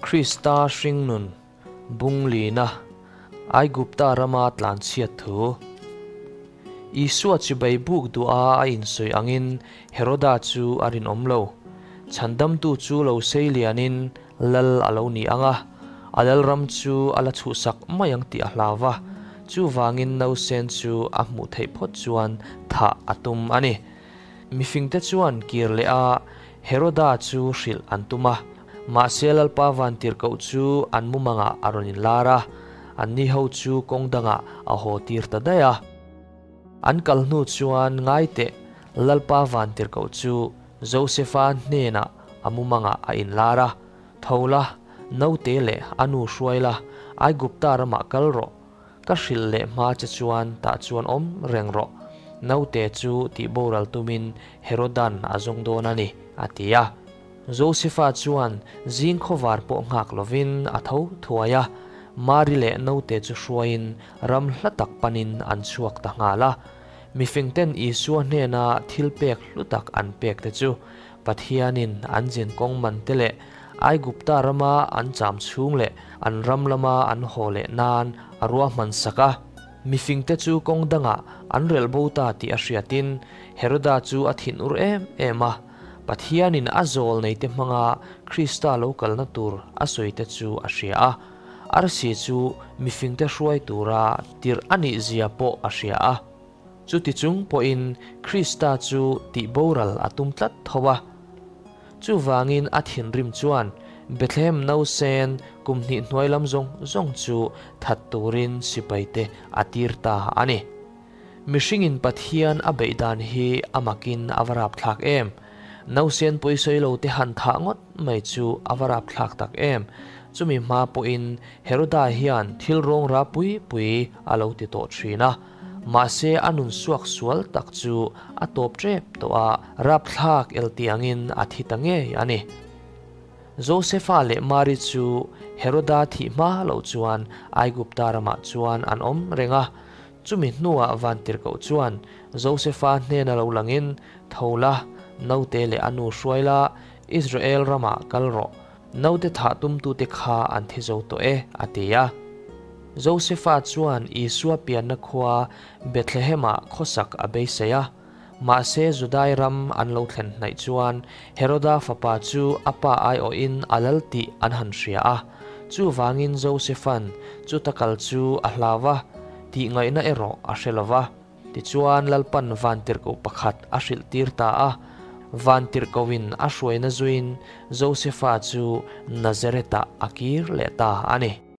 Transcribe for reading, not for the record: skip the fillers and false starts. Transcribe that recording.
Krista hringnun bung lina Aigupta rama tlanchhiat thu. Isua chibai buk duha a insawi angin Heroda chu a rinawm lo. Chhandamtu chu lo sei lianin lal a lo ni ang a, a lalram chu a la chhuhsak mai ang tih a hlau va, chuvangin nausen chu a hmuh theih phawt chuan thah a tum a ni. Mifingte chuan kir leh a Heroda chu hrilh an tum a, mahse Lalpa vantirhkoh chu an mumangah a rawn inlar a, anni ho chu kawng dangah a haw tir ta daih a. An kal hnu chuan ngai teh Lalpa vantirhkoh chu Josefa hnenah a mumangah a inlar a, Tho la, naute leh a nu hruai la, Aigupta ramah kal rawh. Ka hrilh leh hma che chuan tah chuan awm reng rawh. Naute chu tih boral tumin Herodan a zawng dawn a ni, a ti a. Josefa chuan zing khawvar pawh nghak lovin a tho thuai a, Mari leh naute chu hruaiin ram hla tak panin an chhuak ta nghal a. Mifingten Isua hnena thil pek hlu tak an pek te chu Pathianin an zin kawng man te leh Aigupta rama an cham chhung leh an ram lama an haw leh nan a ruahman sak a. Mifingte chu kawng dangah an relh bo ta tih a hriatin Heroda chu a thin ur em em a. Pathianin a zawl neite hmanga Krista lo kalna tur a sawite chu a hria a. Arsi chu mifingte hruai tura tirh a nih zia pawh a hria a. Chuti chung pawhin Krista chu tih boral a tum tlat tho a. Chuvangin a thinrim chuan Bethlehem nausen kum hnih hnuai lam zawng zawng chu that turin sipaite a tir ta a ni. Mihringin Pathian a beih dan hi a makin a va rapthlak em! Nausen pawisawi lo te han thah ngawt mai chu a va rapthlak tak em! Chumi hma pawhin Heroda hian thil rawng ra pui pui a lo ti tawh thin a. Mahse a nun suak sual tak chu a tawp tep tawh a, rapthlak el tiangin a thi ta ngei a ni. Josefa leh Mari chu Heroda thih hma loh chuan Aigupta ramah chuan an awm reng a. Chumi hnuah vantirhkoh chuan Josefa hnena lo langin, Tho la, naute leh a nu hruai la, Israel ramah kal rawh. Naute thah tumtute kha an thi zo tawh e, a ti a. Josefa chuan Isua pianna khua Bethlehem-ah khawsak a beisei a. Mahse Judai ram an lo thlen hnaih chuan Heroda fapa chu a pa aiawhin a lal tih an han hria a. Chuvangin Josefa'n chuta kal chu a hlau a, tih ngaihna erawh a hre lo va. Tichuan Lalpan vantirhkoh pakhat a hrilh tir ta a, vantirhkohin a hruaina zuiin Josefa chu Nazareth-ah a kir leh ta a ni.